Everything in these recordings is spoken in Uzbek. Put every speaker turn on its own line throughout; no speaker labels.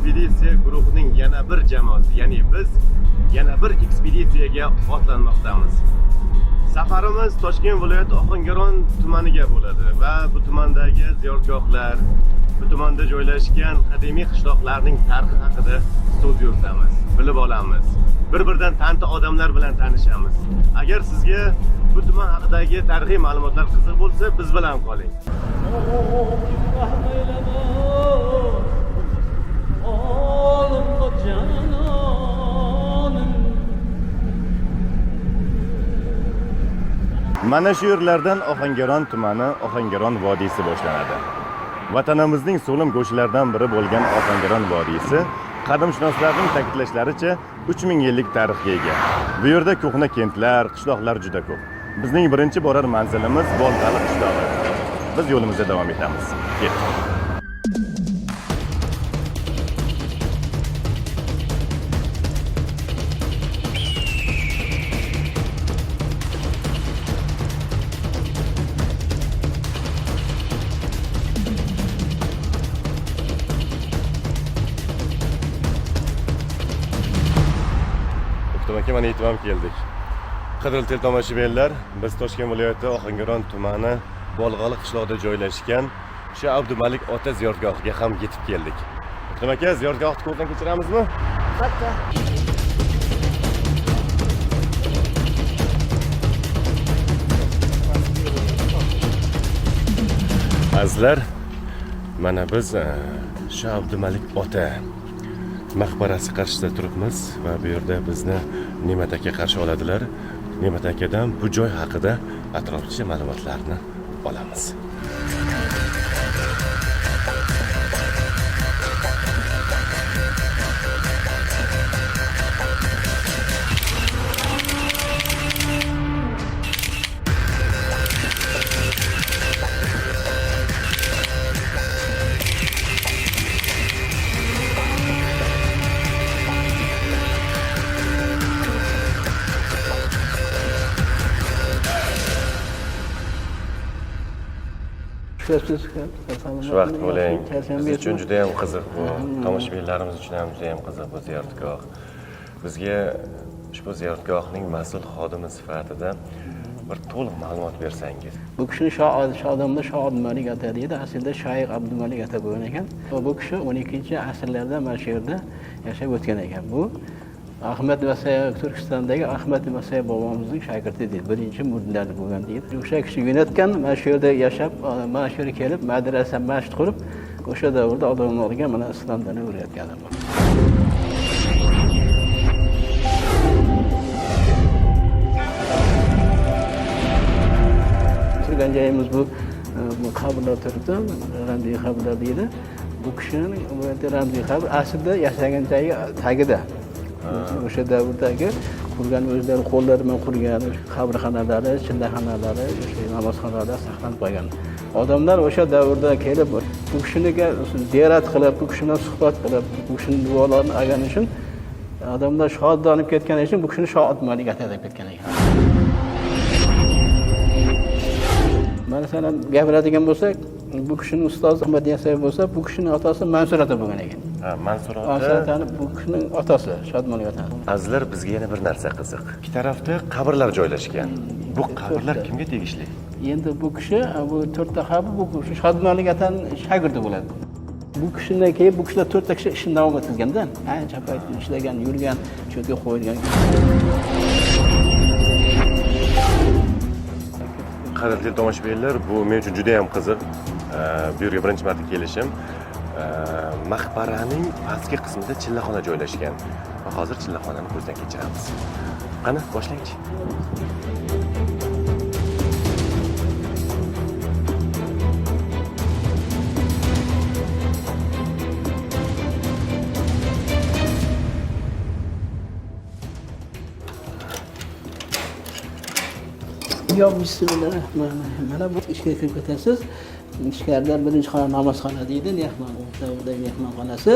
Ekspeditsiya guruhining yana bir jamoasi, ya'ni biz yana bir ekspeditsiyaga otlanmoqdamiz. Safarimiz Toshkent viloyati Ohangaron tumaniga bo'ladi va bu tumandagi ziyoratgohlar, bu tumanda joylashgan qadimiy qishloqlarning tarixi haqida so'z yuritamiz, bilib olamiz. Bir-biridan tanti odamlar bilan tanishamiz. Agar sizga bu tuman haqidagi tarixiy ma'lumotlar qiziq bo'lsa, biz bilan qoling.
Oğlum cananım.
Mana shu yerlardan Ohangaron tumani, Ohangaron vodiysi boshlanadi. Vatanimizning so'lim go'shalaridan biri bo'lgan Ohangaron vodiysi qadimshunoslarning ta'kidlashlaricha 3000 yillik tarixga ega. Bu yerda ko'hna kentlar, qishloqlar juda ko'p. Bizning birinchi borar manzilimiz Bolg'ali qishlog'i. Biz yo'limizda davom etamiz. Ketdik. O'ktam aka, mana yetib ham keldik. Qadrli teletomoshabinlar, biz Toshkent viloyati Ohangaron tumani Bolg'ali qishlog'ida joylashgan shu Abdumalik ota ziyoratgohiga ham yetib keldik. O'ktam aka, ziyoratgohni ko'zdan kechiramizmi?
Albatta.
Azizlar, mana biz shu Abdumalik ota maqbarasi qarshisida turibmiz va bu yerda bizni Ne'mat aka qarshi oladilar. Ne'mat akadan bu joy haqida atroflicha ma'lumotlarni olamiz.
Shu
Shu vaqt bo'ling. Biz uchun juda ham qiziq bu. Tomoshabinlarimiz uchun ham juda ham qiziq bu ziyoratgoh. Bizga ushbu ziyoratgohning mas'ul xodimi sifatida bir to'liq ma'lumot bersangiz.
Bu kishini Shodonda Shoh Abdumalik ota deydi. Aslida Shayx Abdumalik ota bo'lgan ekan. Bu kishi 12 asrlarda mana shu yerda yashab o'tgan ekan. Bu Ahmad Vasay, Turkistondagi Ahmad Vasay bobomizning shogirdi deydi. Birinchi muridlari bo'lgan deydi. O'sha kishi yo'natgan, mana shu yerda yashab, mana shu yerga kelib madrasa, masjid qurib, o'sha davrda odamlarga mana islom dinini o'rgatgan. Turgan joyimiz bu, bu qabrlar turibdi, ramziy qabrlar deydi. Bu kishining bu yerda ramziy qabr aslida yashagan joyi tagida. O'sha davrdagi qurgan, o'zlari qo'llari bilan qurgan qabrxonalari, chillaxonalari, o'sha namozxonalar saqlanib qolgan. Odamlar o'sha davrda kelib bu kishiniga ziyorat qilib, bu kishi bilan suhbat qilib, bu kishini duolarini olgani uchun odamlar shodlanib ketgani uchun bu kishini Shoh Abdumalik ota deb ketgan ekan. Masalan, gapiradigan bo'lsak, bu kishining ustozi Ahmad Yasaviy bo'lsa, bu kishining otasi Mansur ota bo'lgan ekan.
Ha, Mansur
Mansur
ota.
Otani bu kishining otasi Shodmon ota.
Azizlar, bizga yana bir narsa qiziq. Ikki tarafda qabrlar joylashgan. Bu qabrlar kimga tegishli?
Endi bu kishi, bu to'rtta qabr, bu kishi Shodmonlik otaning shogirdi bo'ladi. Bu kishidan keyin bu kishilar to'rtta kishi ishini davom ettirganda, ancha payt ishlagan, yurgan, shu yerga qo'yilgan.
Qadrli tomoshabinlar, bu men uchun juda ham qiziq. Bu yerga birinchi marta kelishim. Maqbaraning pastki qismida chillaxona joylashgan. Va hozir chillaxonani ko'zdan kechiramiz. Qani, boshlangchi.
Yo, bismillahirrohmanirrohim. Mana bu ishga kirib ketasiz. Ichkarida birinchi xona namozxona deydi, mehmon, o'rtadagi mehmonxonasi,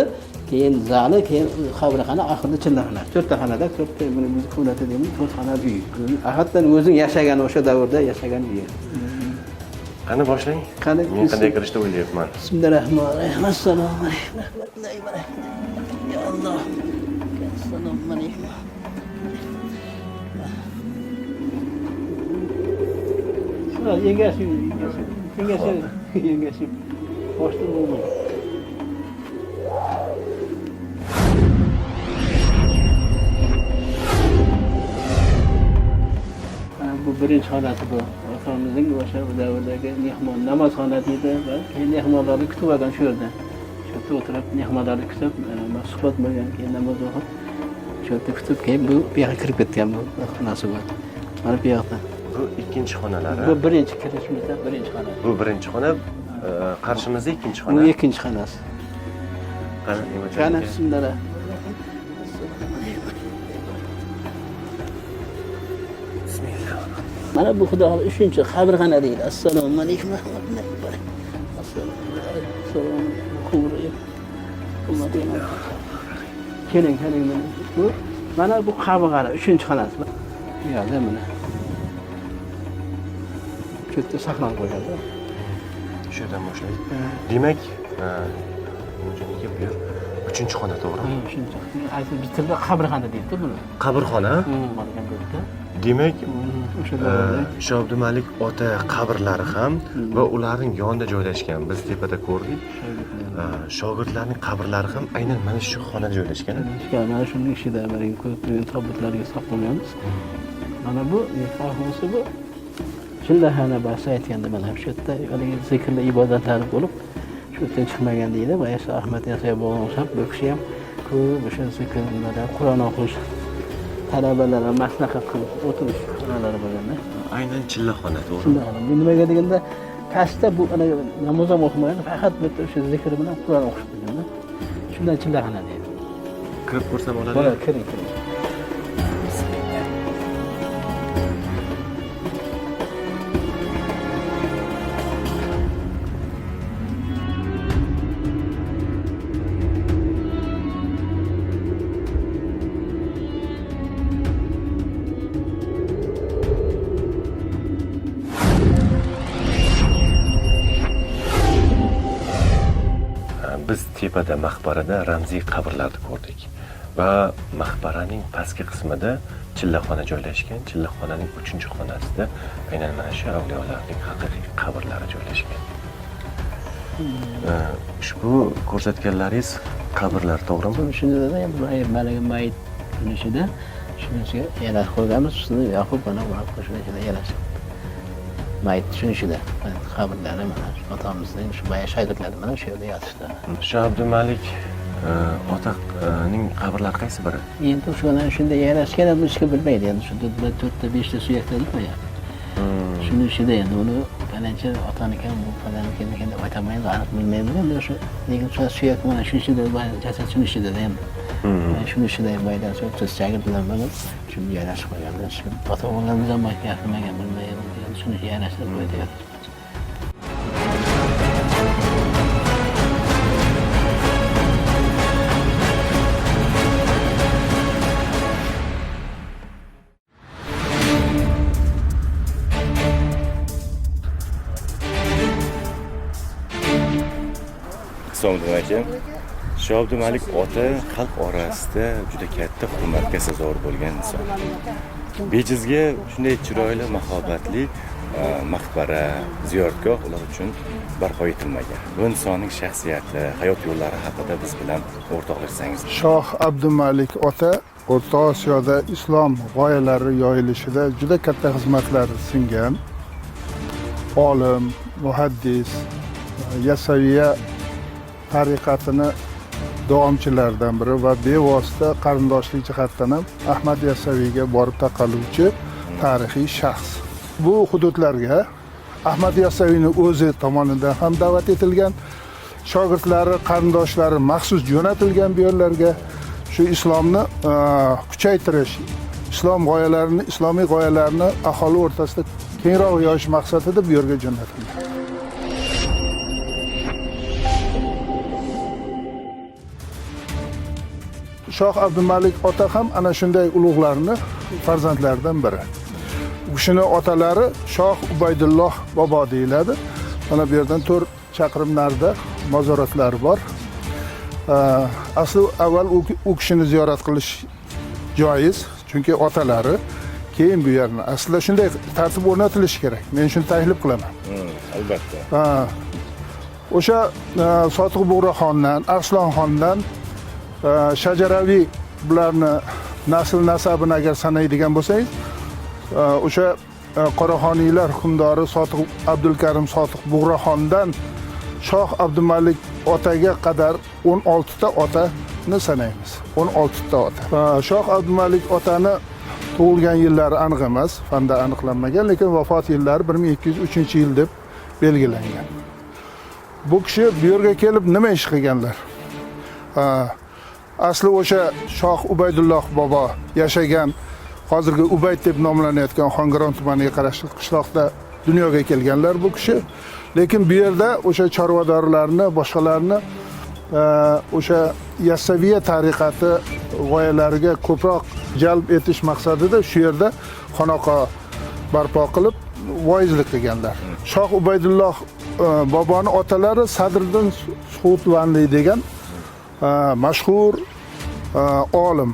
keyin zali, keyin qabrxona, oxirida chillaxona. To'rtta xonada, to'rtta, buni biz комната deymiz, to'rt xonali uy. Haqiqatan o'zing yashagan, o'sha davrda yashagan uy.
Qani, boshlang.
Qani,
Men qanday kirishni o'ylayapman.
Bismillahirrohmanirrohim. Assalomu alaykum. Rahmatullahi va barakatuh. Alloh. Assalomu alaykum. Yengasi, yengasi, yengasi, yengasi. Boshda bo'lmaydi. Mana bu birinchi xonasi bu. Otamizning o'sha davrdagi mehmon namozxona deydi va keyin mehmonlarni kutib olgan shu yerda. Shu yerda o'tirib mehmonlarni kutib, suhbat bo'lgan, keyin namoz o'qib, shu yerda kutib, keyin bu yoqqa kirib ketgan bu xonasi bu. Mana bu yoqda.
Bu ikkinchi xonalari.
Bu birinchi kirishimizda birinchi xona.
Bu birinchi xona, qarshimizda ikkinchi
Bu
xona.
ikkinchi xonasi.
Qani, Ne'matjon
Qani
aka.
bismillah.
Bismillah.
Mana bu xudo xohlasa uchinchi qabrxona deydi. Assalomu alaykum va rahmatullohi. Assalomu alaykum. Keling, keling mana. Bu mana bu qabrxona, uchinchi xonasi. Bu yerda mana. Shu yerda saqlanib qo'yildi.
Shu yerdan boshlaylik. Demak, Ne'matjon aka, bu yer uchinchi xona, to'g'rimi?
Uchinchi. Aytib biz tilda qabrxona deydi buni.
Qabrxona.
Mana bu yerda.
Demak,
O'sha davrda
Shoh Abdumalik ota qabrlari ham va ularning yonida joylashgan, biz tepada ko'rdik. Shogirdlarning qabrlari ham aynan mana shu xonada joylashgan.
Mana shuning ichida mana ko'p tobutlarga solib qo'yganmiz. Mana bu ahvolisi bu chillaxona bahsi aytganda mana shu yerda haligi zikrli ibodatlari bo'lib shu yerdan chiqmagan deydi. Boya Ahmad Yasaviy bog'lab bu kishi ham ko'p o'sha zikr nimalar, Qur'on o'qish, talabalar maslahat qilib o'tirish xonalari bo'lganda.
Aynan chillaxona, to'g'rimi?
Chillaxona. Bu nimaga deganda pastda bu ana namoz ham o'qimagan, faqat bitta o'sha zikr bilan Qur'on o'qish bo'lganda. Shundan chillaxona deydi.
Kirib ko'rsam
Bo'ladi,
bo'ladimi?
kiring, kiring.
Biz tepada maqbarada ramziy qabrlarni ko'rdik va maqbaraning pastki qismida chillaxona joylashgan. Chillaxonaning uchinchi xonasida aynan mana shu avliyolarning haqiqiy qabrlari joylashgan. Ushbu ko'rsatganlaringiz qabrlar, to'g'rimi?
Shunda da endi haligi mayit shuni ichida shuni ichiga yarashib qo'yganmiz, ustini yoqib mana shuni ichida yarashib. Mayit shuni ichida qabrlari mana otamizning shu boya shogirdlari mana shu yerda yotishdi.
Shoh Abdumalik otaning qabrlari qaysi biri?
Endi o'shani shunday yarashgan endi hech kim bilmaydi endi shu to'rtta beshta suyak dedik ya. Shuni ichida endi uni falonchi otaniki bu faloniki deb aytolmaymiz, aniq bilmaymiz endi o'sha, lekin shu suyak mana shu ichida jasad shuni ichida endi. Shuni ichida boydan shogirdlar bilan shuni yarashib qo'yganlar. Shu ota o'g'illarimiz ham gapirmagan, bilmaymiz. Shuni yarashtirib qo'ydi.
Assalomu alaykum. Shoh Abdumalik ota xalq orasida juda katta hurmatga sazovor bo'lgan inson. Bejizga shunday chiroyli, mahobatli maqbara, ziyoratgoh ular uchun barpo etilmagan. Bu insonning shaxsiyati, hayot yo'llari haqida biz bilan o'rtoqlashsangiz.
Shoh Abdumalik ota O'rta Osiyoda islom g'oyalari yoyilishida juda katta xizmatlar singan olim, muhaddis, Yasaviya tariqatini davomchilaridan biri va bevosita qarindoshlik jihatdan ham Ahmad Yasaviyga borib taqaluvchi tarixiy shaxs. Bu hududlarga Ahmad Yasaviyning o'zi tomonidan ham da'vat etilgan, shogirdlari, qarindoshlari maxsus jo'natilgan bu yerlarga shu islomni kuchaytirish, islom g'oyalarini, islomiy g'oyalarni aholi o'rtasida kengroq yoyish maqsadida bu yerga jo'natilgan. Shoh Abdumalik ota ham ana shunday ulug'larni farzandlaridan biri. U kishini otalari Shoh Ubaydulloh bobo deyiladi. Mana bu yerdan 4 chaqirim narida mazoratlari bor. Asli avval u kishini ziyorat qilish joiz, chunki otalari, keyin bu yerni. Aslida shunday tartib o'rnatilishi kerak. Men shuni taklif qilaman.
Albatta.
O'sha Sotiq Buğraxondan, Arslonxondan shajaraviy bularni nasl nasabini agar sanaydigan bo'lsangiz, o'sha Qoraxoniylar hukmdori Sotiq Abdulkarim Sotiq Buğraxondan Shoh Abdumalik otaga qadar 16 ta otani sanaymiz. 16 ta ota. Shoh Abdumalik otani tug'ilgan yillari aniq emas, fanda aniqlanmagan, lekin vafot yillari 1203-yil deb belgilangan. Bu kishi bu yerga kelib nima ish qilganlar? Asli o'sha Shoh Ubaydulloh bobo yashagan, hozirgi Ubayd deb nomlanayotgan Xongiron tumaniga qarashli qishloqda dunyoga kelganlar bu kishi. Lekin bu yerda o'sha chorvadorlarni, boshqalarni o'sha Yassaviya tariqati g'oyalariga ko'proq jalb etish maqsadida shu yerda xonaqo barpo qilib voizlik qilganlar. Shoh Ubaydulloh boboni otalari Sadriddin Suxutvanli degan mashhur olim,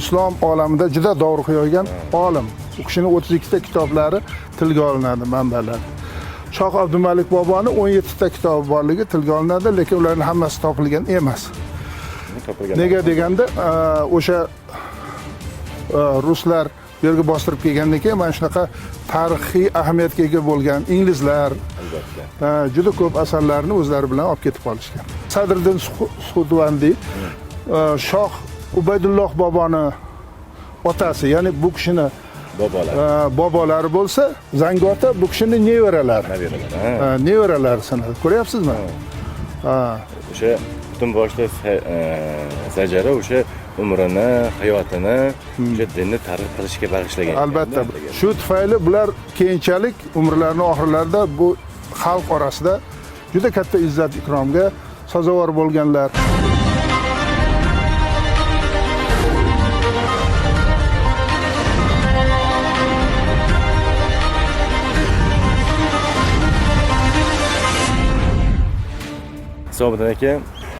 islom olamida juda dovruq yoygan olim. U kishining 32 ta kitoblari tilga olinadi manbalarda. Shoh Abdumalik boboni 17 ta kitobi borligi tilga olinadi, lekin ularning hammasi topilgan emas. Nega deganda, o'sha ruslar bu yerga bostirib kelgandan keyin mana shunaqa tarixiy ahamiyatga ega bo'lgan inglizlar juda ko'p asarlarni o'zlari bilan olib ketib qolishgan. Sadriddin Suxudvandi Shoh Ubaydulloh boboni otasi, ya'ni bu kishini bobolari bo'lsa, Zangota bu kishini nevaralari.
Nevaralari.
Nevaralari sanaladi. Ko'ryapsizmi?
O'sha butun boshli sajara o'sha umrini, hayotini o'sha dinni targ'ib qilishga bag'ishlagan.
Albatta. Shu tufayli bular keyinchalik umrlarining oxirlarida bu xalq orasida juda katta izzat ikromga sazovor bo'lganlar.
Hisobidan aka,